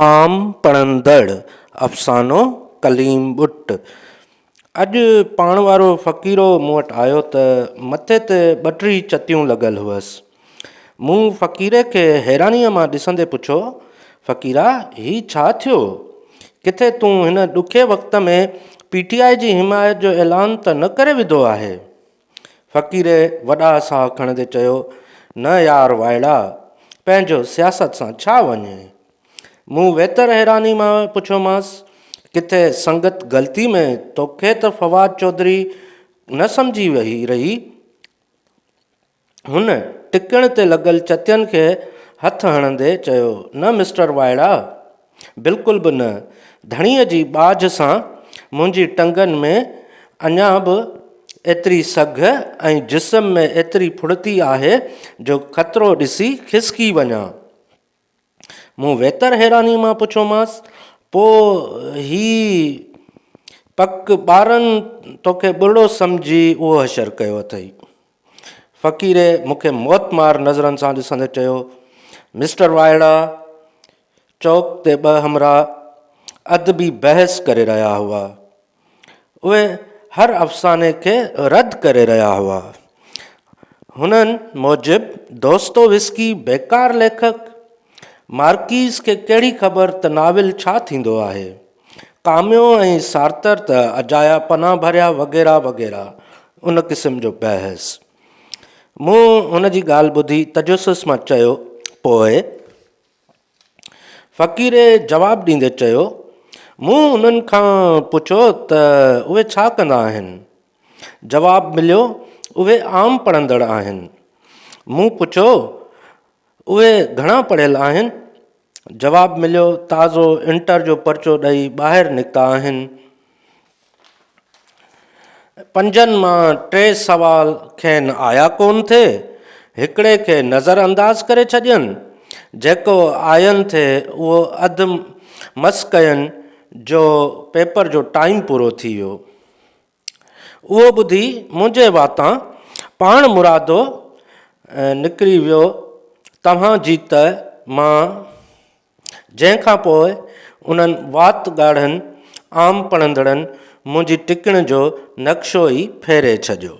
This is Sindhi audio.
عام پڙهندڙ، افسانو ڪليم ٻٽ. اڄ پاڻ وارو فقيرو مون وٽ آيو ته مٿي تي ٻه ٽي چتيون لڳل هئس. مون فقيري کي حيرانيء مان ڏسندي پڇيو، فقيرا هي ڇا ٿيو؟ ڪٿي تون هن ڏکي وقت ۾ پي ٽي آء جي حمايت جو اعلان ته نه ڪري وڌو آهي؟ فقيري وڏا ساهه کڻندي چيو، نه يار وائڙا، پنهنجو سياست سان ڇا وڃي؟ مون ويتر حيراني مان پڇيومانس، ڪٿي سنگت غلطي ۾ توکي ته فواد چوڌري نه سمجهي ويهي رهي؟ هن ٽڪڻ تي لڳل چتين کي هٿ هڻندي چيو، نه مسٽر وائڙا، بلڪل به نه. ڌڻيء جي ٻاجهه سان منهنجي ٽنگن ۾ اڃا به ايتري سگهه ۽ جسم ۾ ايتري ڦڙتي آهي جو خطرو ڏسي کسڪي وڃان. مون ويتر حيرانيء مان پڇيومانس، پوء هي پڪ ٻارن توکي ٻرڙو سمجهي اهو حشر ڪيو اٿئي؟ فقيري مون کي موتمار نظرن سان ڏسندي چيو، مسٽر وائڙا! چوڪ تي ٻه همراهه ادبي بحث ڪري رهيا هئا. اهي هر افساني کي رد ڪري رهيا هئا. هنن موجب دوستووسڪي بيڪار ليکڪ، مارڪيز کي ڪهڙي خبر ته ناول ڇا ٿيندو آهي. ڪاميو ۽ سارتر ته اجايا پنا ڀريا وغيره وغيره ان قسم جو بحث. مون هن جي ڳالهه ٻڌي تجسس مان چيو، پوء؟ فقيري جواب ڏيندي چيو، مون انهن کان پڇيو ته اهي ڇا ڪندا آهن؟ جواب مليو، اهي عام پڙهندڙ آهن. مون پڇيو، اهي گهڻا پڙهيل آهن؟ جواب مليو، تازو انٽر جو پرچو ڏئي ٻاهر نڪتا آهن. پنجن مان ٽي سوال کين آيا ڪونه ٿي، هڪڙي کي نظر انداز ڪري ڇڏين، جيڪو آين ٿي اهو اڌ مس ڪين جو پيپر جو ٽائيم پورو ٿي ويو. اهو ٻڌي منهنجي واتان پاڻ مرادو نڪري ويو توهان جي ته مان جنهن کان پوء انهن وات ڳاڙهن عام پڙهندڙن منهنجي ٽڪڻ جو نقشو ئي ڦيري ڇڏيو.